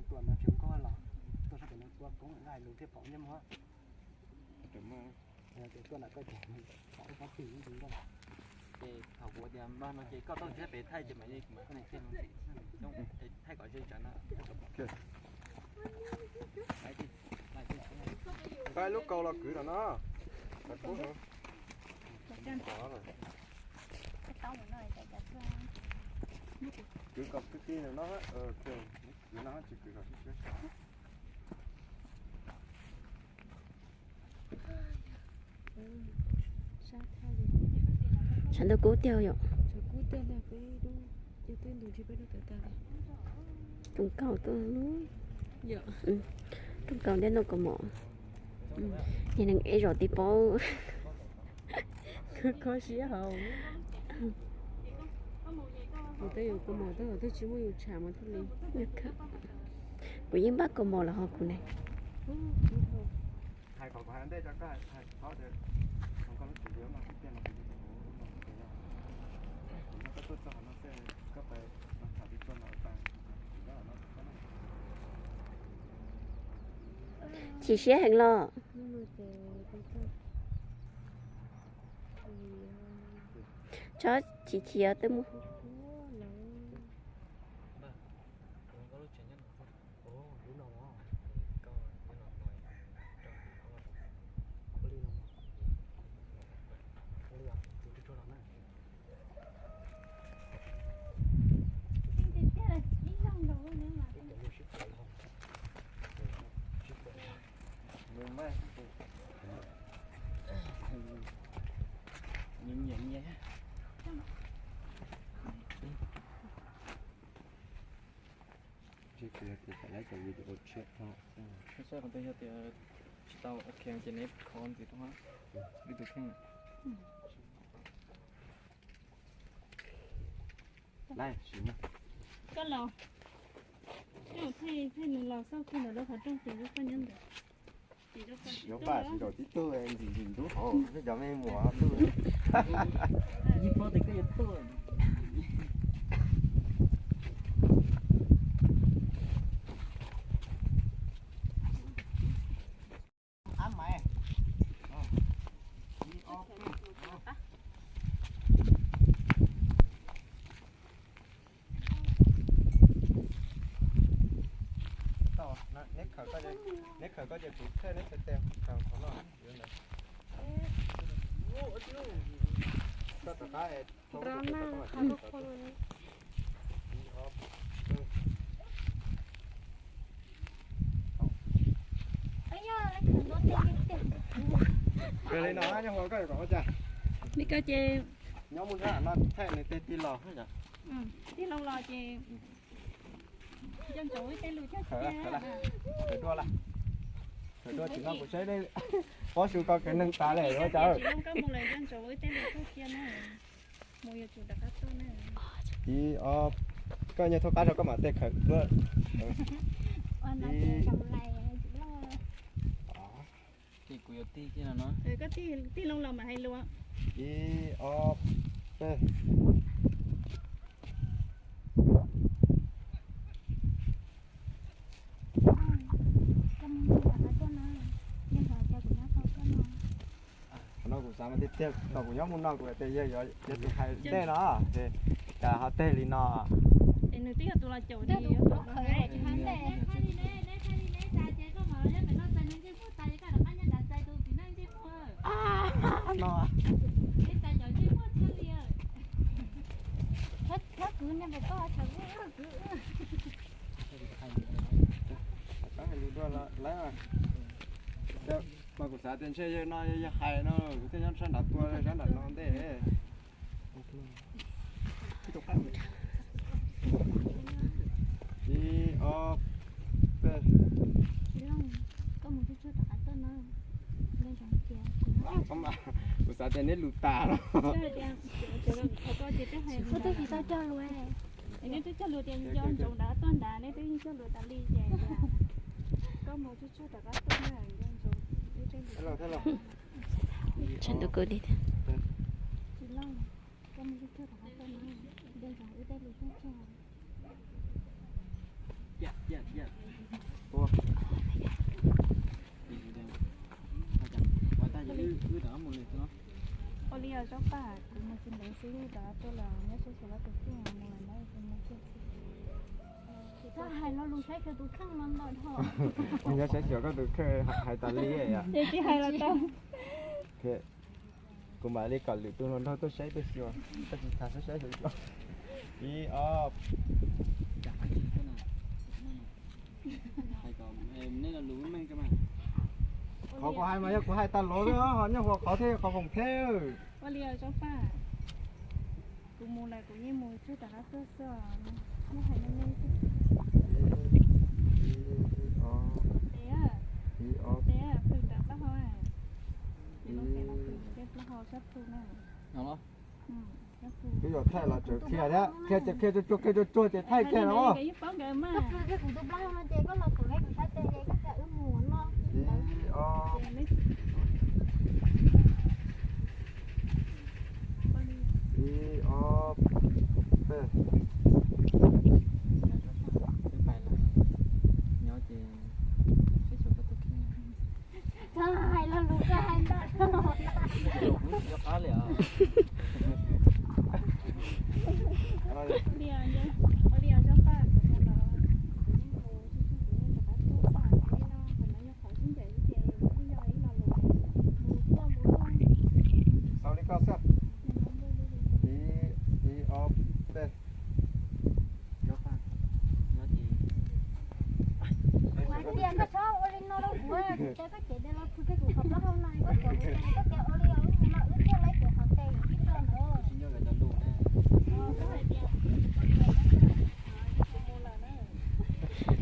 Tuaj no tsis nkauj los, tuaj sab pem no tua koob hais lus thiaj pom nyob muag. Tuaj nram koj ces pom ib pob twg ntsis nkauj. Ces thaum kuv tias npaj no ces koj tuaj nrhiav pem thaij ces mam li kuv mam koj niam thiaj thaij kom ze tsawv no. Koj lub kaus los kwv los no. Kwv kom kwv tij no, kwv no tsis kwv kom siab siab. Tshav ntuj kub tiag yom. Rooj kaus tuaj, rooj kaus ntiaj teb no kaus mom. Ces neeg ib zaug tib paub. Kho siab hauv. Kuv twb yuav kaus mom tab sis twb tsis muaj yus tshav mas thiaj li. Kuv yeej npaj kaus mom los ho kuv ne. Chim siab heev los. Tsob chim chim twb mus. Tsis tau ok ces neb kho ntxiv rau ib tug kheej. Koj los, koj thaij nws los xauj kiag ntawm lub qhov rooj ces koj nyob ntawd. Yuav pam tsis zaum tib tug ntxim ntxim ntub hauv, cov me muam tuaj. Yeej paub tias koj yuav tuaj. Neb khawm koj ces kuv thaij neb tes tes khawm qhov no. Koj rov qab es Kawg li no nyob hauv koj yuav kom ua cas? Li ko ces nyob mus nrad no thaij nws tej tig los. Tig los los ces nco ntsoov ib tej lus cog tiag. Khawm dua, khawm dua tsis no kuv saib dej. Pob su ko kev neeg tas lawm ua cas. Koj mus lawm nco ntsoov ib tej lus cog tiag na. Mus yuav tsum rov qab tuaj na. Ib ob, koj nyob thoob qab rau koj mam tej khawm dua. Ces kuv yuav tig kiag no no. Koj tig loo los mam hais lus. Ib ob peb. Qhov no kuv xav mas tiag tiag thaum kuv nyob mus no kuv tias yog yog tus hais ntej no, ces cas ho teg li no. Es nws twb yog tus los caum li. Mas kuv xav tias ntshe yog no yog hais no kuv thiaj nyob sab nram tua sab nram no ntej. Ib ob peb. Kuv xav tias neb lus tas los. Neb twb cog lus tias nco ntsoov rov qab tuaj nrad, neb twb cog lus tas li ces koj mus tsuag tsuag rov qab tuaj na, nco ntsoov. Tsis loj, koj mus tsuag tsuag rov qab tuaj na, nco ntsoov wb tej lus tsuag tsuag. Zaub Paj, kuv mus tsis ntev xwb rov tuaj los nyob saib xyuas koj tus kheej, mus lawm ntawd kuv mus tsis txog. Hais lo lus saib xyuas tus kheej no ntau dhau. Nyob saib xyuas koj tus kheej hais tas li. Ces tsis hais los tau. Kuv mam li kom lwm tus hluas nraug tuaj saib tuaj xyuas, koj tsis tas saib saib xyuas xyuas. Ib ob. Qhov kuv hais mas yog kuv hais tas los, nyob hauv qhov thiab qhov foom thiab. Ua li os Zaub Paj, kuv mus lawm kuv yeej mus tsuag rov qab tuaj xwb, neb hais nej xwb. Ib ob. Pw nram plaub hau, ces plaub hau sab phu na. Twb yog thaij los tseem qhia thiab, qhia ces qhia tsuag tsuag qhia tsuag tsuag ces thaij kiag no. Ib ob. Ib ob peb. Txhob hais lo lus koj hais ntau. Xaus li koj xwb. Ib, ib ob peb. Tias koj txhob ua li no rau kuv, ces koj cev tes los pw pem kuv qhov plaub hau no, koj tias ua li os, no wb thiaj laib kuv qhov tes ib co ntawd.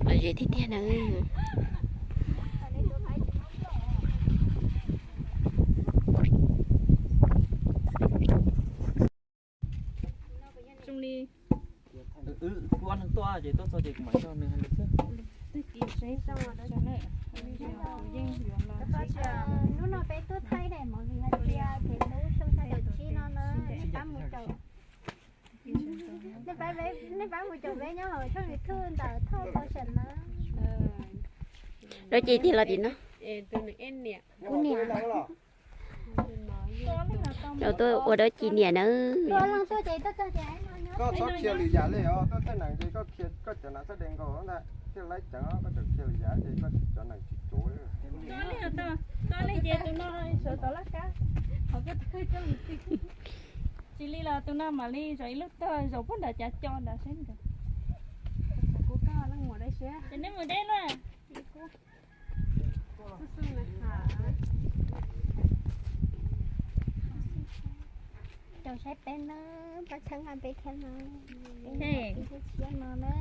Lom zem tiag tiag na. Zoo li wb ob leeg tuaj ces tuaj txog ces kuv mam coj nws hais lus xwb. Hnub no peb tuaj thaij daim movie hais tias kev hlub xyoo xya caum tsib no na, nej pab mus caum. Nej pab mus caum peb nyob hauv tshooj YouTube ntawm Thoj Production na. Dab tsi tiag los tim no? Kuv niam. Lawv tuaj ua dab tsi niam na? Koj txhob khiav lwm yam li os, koj txawj nees ces koj khiav koj cov nees txoj de nkaus ntag, thiaj laib ceev, koj tseem khiav lwm yam ces koj cov nees tsis cuav. Tsis li los tus no mam li zaum ib lub tog zaum puag nram cav co ntawd saib. Kuv koj leej muam dab siab. Ces nej mus deb na. Caum saib peb na, pab txhawb nqa peb thiab na. Peb thiab tshiab no na.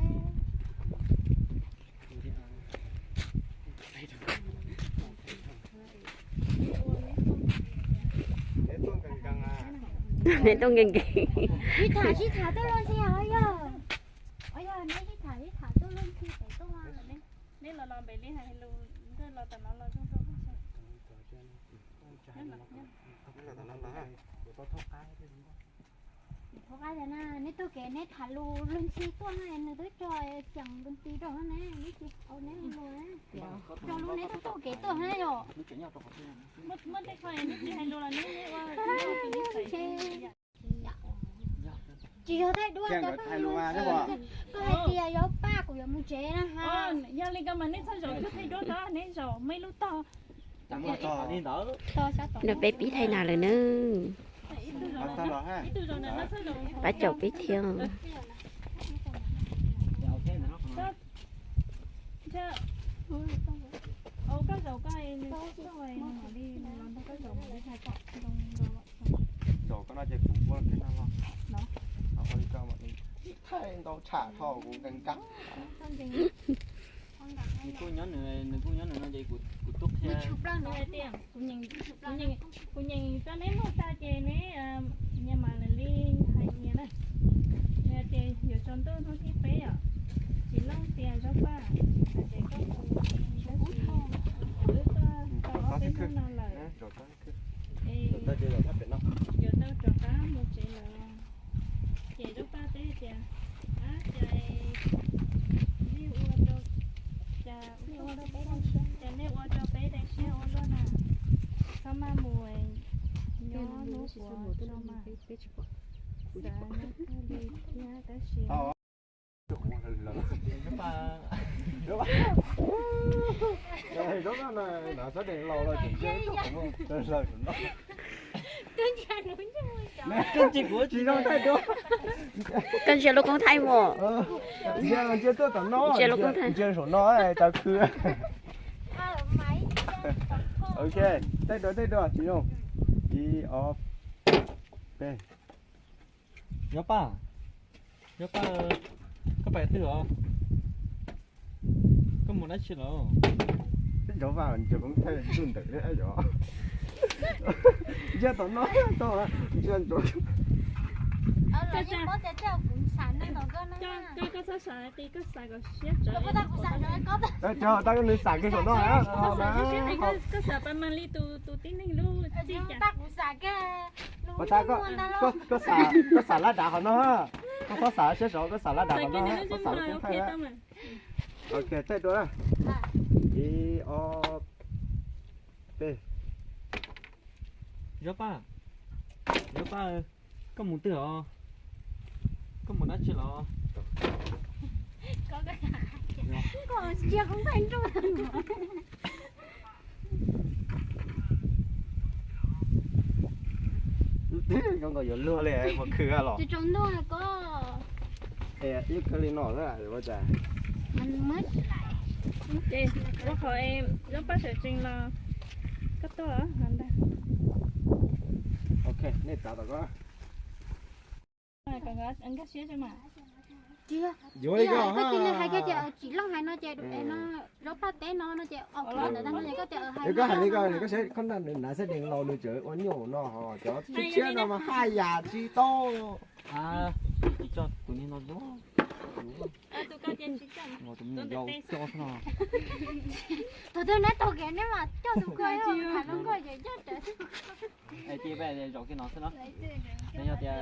Neb tuaj nkees nkees. Sib tham sib tham tuaj luag ntxhi os yog. Os yog neb sib tham sib tham tuaj luag ntxhi pem tuaj. Neb los los npem li hais lus, neb los tom no los zoo zoo. Thov qab na, neb tuaj kev neb tham lus luag ntxhi tuaj na, nws twb tso ceem lus ti rau na, neb tsis au neb lus na. Tso lus neb twb tuaj kev tuaj na yom. Muaj tej qho neb tsis hais lus los neb ua tsis yog thaij duab, koj hais tias yuav pab kuv yuav mus tsev na ha. Yog li ko mas neb txhob zaum twb thaij duab na, neb zaum muaj ib lub tog. Nws peb pib thaij nas lawm nawb. Pab caum peb thiab. Thaij ntau tsham tho kuv nkees nkees. Nws kuj nyob nws, nws kuj nyob nws no ces kuv tub qhia. Kuv nyeem tso neb mloog tas ces neb nyias mam li hais nyias na. Nws hais tias yuav tsaus ntuj hnub thib peb yom, tsis looj tias Zaub Paj, hais tias koj mus tab sis wb tuaj tau ob peb hnub no lawm, es yuav tau rov qab mus tsev lawm. Ces Zaub Paj teb tias, ab, cas nej ua rau peb daim siab ua luaj na, txhob maj mus nyob Koj ntsia lub koob thaij mus. Ntsia lub koob thaij. Ntsia saum no, tau khw. Ok, thaij dua, thaij dua, tsis zoo. Ib, ob, peb. Yob Paj, Yob Paj, koj pais twg os? Koj mus dab tsi los? Yob Paj, ntsia koob thaij ntuj ntawm, ntsia tom no, ntsia ntsoov. Koj txhob xav, koj xav kom siab tsawv. Tab nws xav kiag saum no. Koj xav pab mag li tus tib neeg lub txij cas. Koj xav lab dav qhov no, koj txhob xav siab saud, koj xav lab dav qhov no, koj xav lub koob thaij. Ok, thaij dua. Ib, ob, peb. Yob Paj, Yob Paj, koj mus twg os? Koj mus dab tsi los? Zoo nkaus yuav luag li, mus khw los. Ib khw li no, ua cas? Ua qhov Yob Paj sawv tsees los koj tuaj ntag. Ok, nej txav tom ko. Nkag siab. Yuav li ko, koj cia li hais kiag tias tsim looj hais no ces no Yob Paj teb no no ces koj hais li ko, koj saib, koj nrog nws nav xab dees los nws tseem ua nyuj no, cov tshiab tshiab no mas haj yam tsis tau. Tsis coj tus niag no, tus me nyuam yau coj xwb no. Tus twg neb taug kev neb mas coj tus ko, tham zoo nkauj ces coj rawv. Cia peb zaum kiag no xwb no. Yog tias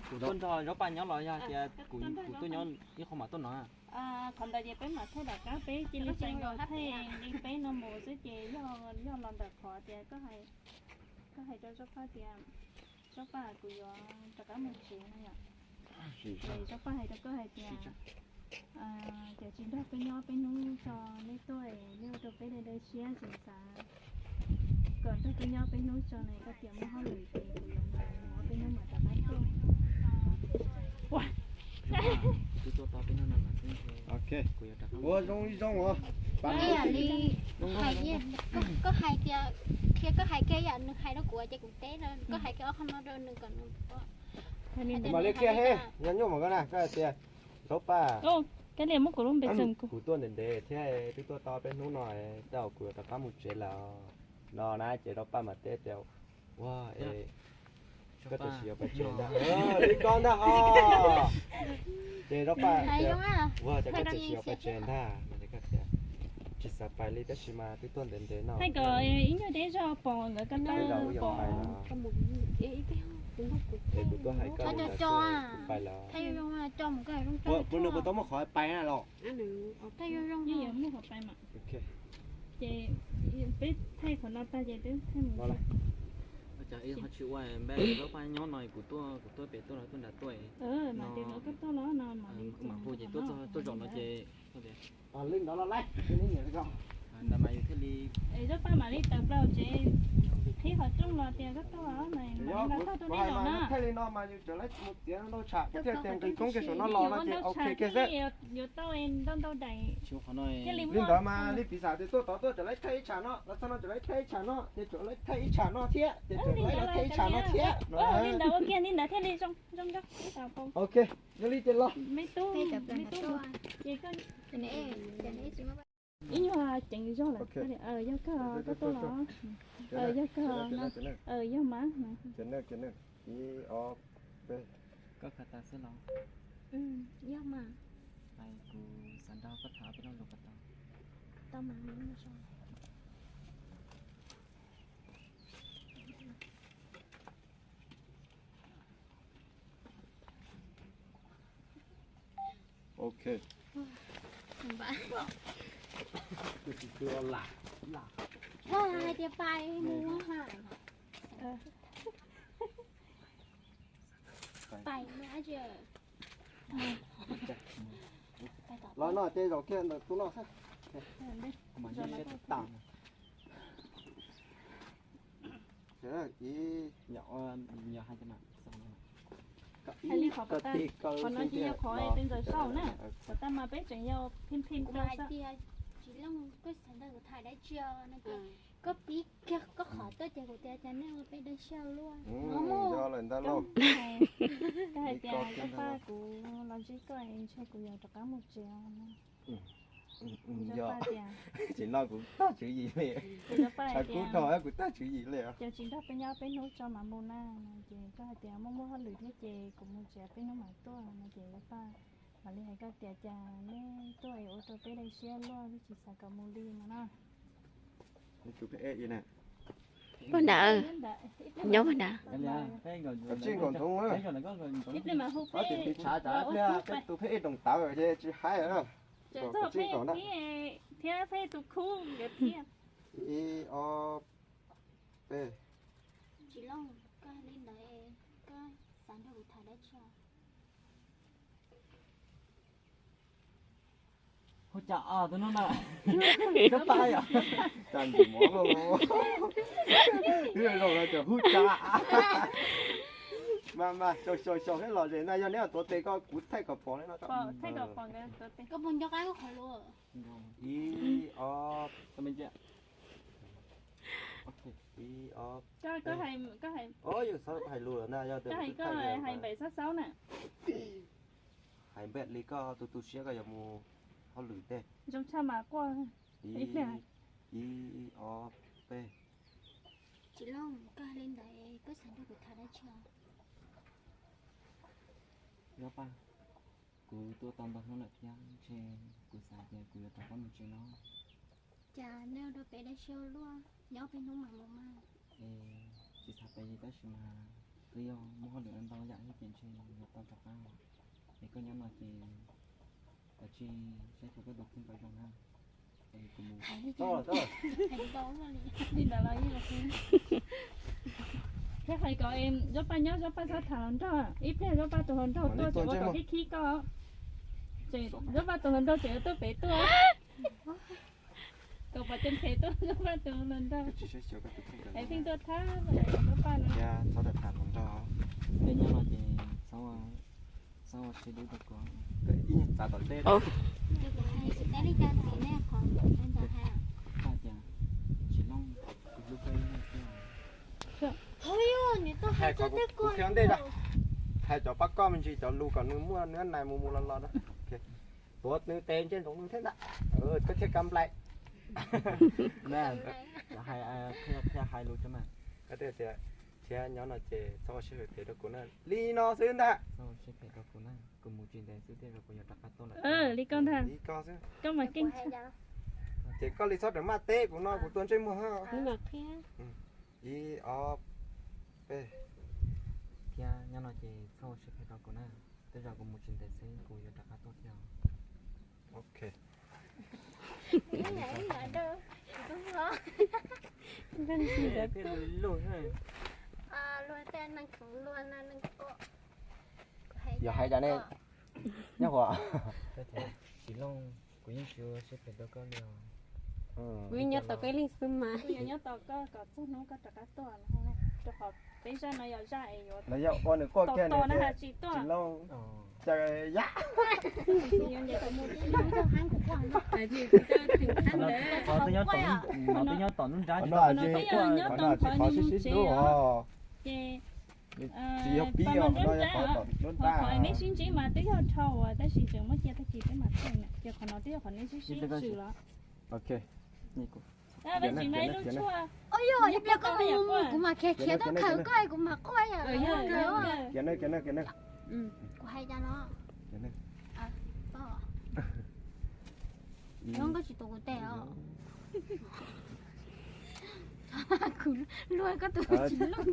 kuv tuaj nrog Yob Paj nyob los yog tias kuv tuaj nyob ib qho mam tuaj no? Qhov ntawd ces peb mam thaij tom qab, peb cia li tseem thaij li peb no mus xwb ces yog los ntawm qhov tias koj hais rau Yob Paj tias, Yob Paj, kuv yuav rov qab mus tsev no yom. Ces Yob Paj hais rau koj hais tias, ces tsis nrog peb nyob peb hnub tso, neb tuaj neb ua rau peb dai dai siab, tsis xav kom nrog peb nyob peb hnub tso na, koj tias muaj hauj lwm ces kuv yuav mus peb hnub mam rov qab tuaj. Ua zoo zoo os. Koj hais tias, qhia koj hais kiag yam nws hais rau kuv ces kuv teb no, koj hais kiag ob qho no rau nws kom nws, mam li qhia he, nyob nyuaj mas koj na, koj hais tias, Zaub Paj, kuv tuaj ntev ntev thiab twb tuaj tau peb hnub no, tej zaum kuv yuav rov qab mus tsev lawm no na. Ces Zaub Paj mam teb tias, ua, koj tiam sis yuav pais tsev ntag, li ko ntag ho. Ces Zaub Paj tias, ua cas koj tiam sis yuav pais tsev ntag no, tsis xav pais li tab sis mas twb tuaj ntev ntev no. Ib nyuag deb zog pom nkawd ko taw pom. Es kuv tuaj hais koj li ntawd xwb, kuv pais lawm. Puas nws puas tau muaj qhov pais na los? Yeej yuav muaj qhov pais mas. Ces peb thaij qhov no tag ces peb thaij mus. Cas ib qho tsis ua npaj Zaub Paj nyob no, kuv tuaj, kuv tuaj pem tuaj los tuaj nram tuaj. Mas tias nkawd ko taw los no mam hu ces tuaj zaum no ces li ntawd los lawm. Ntawd mas yus thiaj li, Zaub Paj mam li tawm plaws tsev, qhib qhov rooj los tias koj tuaj mas kuv hais mas thaij li no mas yus tseem laib mus txiav ntau tsham, kuv thiaj tias nqis koob kiag saum no los no ces ok kiag xwb. Yuav tau ntau ntau daim. Li ntawd mas li piv xam tias tuaj tod tuaj tseem laib thaij ib tsham no, los txog no tseem laib thaij ib tsham no, ces tseem laib thaij ib tsham no thiab, tseem laib thaij ib tsham no thiab. Li ntawd ua kiag li ntawd thiaj li zoo zoo nkauj. Ok, yog li ces los. Me tub, me tub, ces koj ib nyuag ceev zog lawm. Yog kawg, koj tuaj los. Yog kawg, yog mas. Ib ob peb. Koj khav tas xwb los? Yog mas. Kuv xav nrog koj tham peb lo lus ko taw. Tau mas. Ok. Hais tias pais mus ha. Pais no, los no ces zaum kiag ntawm tus no xwb. Mas zoo siab tas. Ib, qhov no ces yog qhov tej ntawd sau na, qhov tas mas peb tseem yog pheej pheej rau xwb. Tsis Looj, koj xav nrog kuv tham dab tsi no ces koj pib kiag koj qhov tuaj ces kuv tias cas nej ua peb dab tsi luaj. Yog lawm ntag lauj. Koj hais tias koj pab kuv los ntsib koj ntshe kuv yuav rov qab mus tsev. Yog, tsis no kuv tag tswv yim li. Tshav kub dhau kuv tag tswv yim li. Ces tsis nrog peb nyob peb hnub tso mam mus na, ces koj hais tias muaj muaj hauj lwm thiab ces kuv mus tsev peb hnub mam tuaj no ces yog pab mam li hais koj tias cas nej tuaj es ua rau peb dai siab luaj, peb tsis xav kom mus li no na. Pog ntawd, nyob pog ntawd. Tus pheej ib roos tawv thiab tsis haib. Thiab pheej tus khub nkawd thiab. Ib, ob, peb. Tsis Looj, koj li ntawd koj xav nrog kuv tham dab tsi? Hu cas tus no na, koj pab yom? Cas ntxim mov los, twb zoo no cas hu cas. Mas mas xyau xyau xyau thiab lom zem na, yog neb tuav tes koj kuv thaij kom pom li no. Koj puas nco qab lub qhov lus? Ib, ob, ib, ob. Yus xav hais lus lawm na, yog hais npaum xab xaub na. Hais npaum li koj tu tu siab koj yuav mus hauj lwm tej. Zoo tshaj mas quaj. Ib, ob, peb. Tsis Looj, koj li ntawd koj xav nrog kuv tham dab tsi? Yog pab, kuv tuaj tau ntau hnub lawm thiab ntshe kuv xav tias kuv yuav rov qab mus tsev no. Cas nej ua rau peb dab tsi luaj, nyob peb hnub mam mus mas. Es tsis xav pem li tab sis mas twb yog muaj hauj lwm ntau yam thiab ces ntshe yuav tau rov qab. Es koj nyob no ces kav tsij saib xyuas koj tus kheej kom zoo na. Es kuv mus. Li ntawd los thiab hais kom Zaub Paj nyob, Zaub Paj txhob tham hluas nraug, ib pliag Zaub Paj tus hluas nraug tuaj tseem ua kom khib khib koj. Zaub Paj tus hluas nraug tseem yuav tuaj pem tuaj. Kom pom cov phem tuaj Zaub Paj tus hluas nraug. Es pheej tuaj thab Zaub Paj no. Txhob tham hluas nraug. Peb nyob no ces txhob ua siab dub rau kuv. Ib txav tom ntej. Hais qhov kuv khiav ntej na, hais cov pab koj me ntsis cov lus kom nws muaj nws nais mus mus los los na. Tuav nws tes ntsej ntsoov nws thiab ntag, koj thiaj kam nplai. Qhia hais lus tso mas. Koj thiaj tias, thiab nyob no ces txhob ua siab phem rau kuv na, li no xwb ntag. Txhob ua siab phem rau kuv na, kuv mus tsis ntev xwb thiaj kuv yuav rov qab tuaj lawm. Li koj ntag. Li koj xwb. Koj mas keej. Ces koj li txhob rawm maj teb kuv no, kuv tua ntsej muag. Ib, ob, peb. Thiab nyob no ces txhob ua siab phem rau kuv na, tej zaum kuv mus tsis ntev xwb kuv yuav rov qab tuaj thiab. Ok. Yog hais cas ne, nyob qhuav. Tsis Looj, kuv yeej tsis ua siab phem rau koj li os. Kuv yeej nyob tos koj ib leeg xwb mas. Kuv yuav nyob tos koj kom txog hnub koj rov qab tuaj no, rau qhov peb zaj no yog zaj es yuav, no yog ua nws quaj kiag nws tias Tsis Looj, cas yam. Twb nyob tom lub nrab, nyob tom qhov sib sib hlub os. Ces tsis yog pib os, no yog qhov tom lub nrab. Qhov nej sib ntsib mas twb yog dhau uas tab sis tseem muab cia tag kis peb mam theej na, ces qhov no twb yog qhov nej sib sib swm los. Ok. Tsis mas ib lub tshuaj. Ib pliag koj mus mus kuv mam khiav khiav tuaj khawm koj kuv mam quaj yam. Kuv hais cas no. Koj tsis tuav kuv tes os. Kuv luag koj tus Tsis Looj.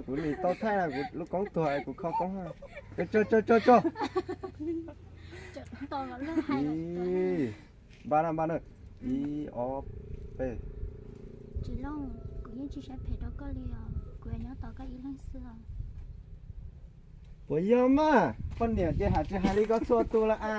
Kuv li tau thaij na, kuv lub koob tuag kuv kho koob. Tso tso tso tso. Npaj na, npaj na. Ib, ob, peb. Tsis Looj, kuv yeej tsis siab phem rau koj li os, kuv yuav nyob tos koj ib leeg xwb os. Puas yog mas? Poj niam ces hais tsis hais li koj txhua tus lawm a.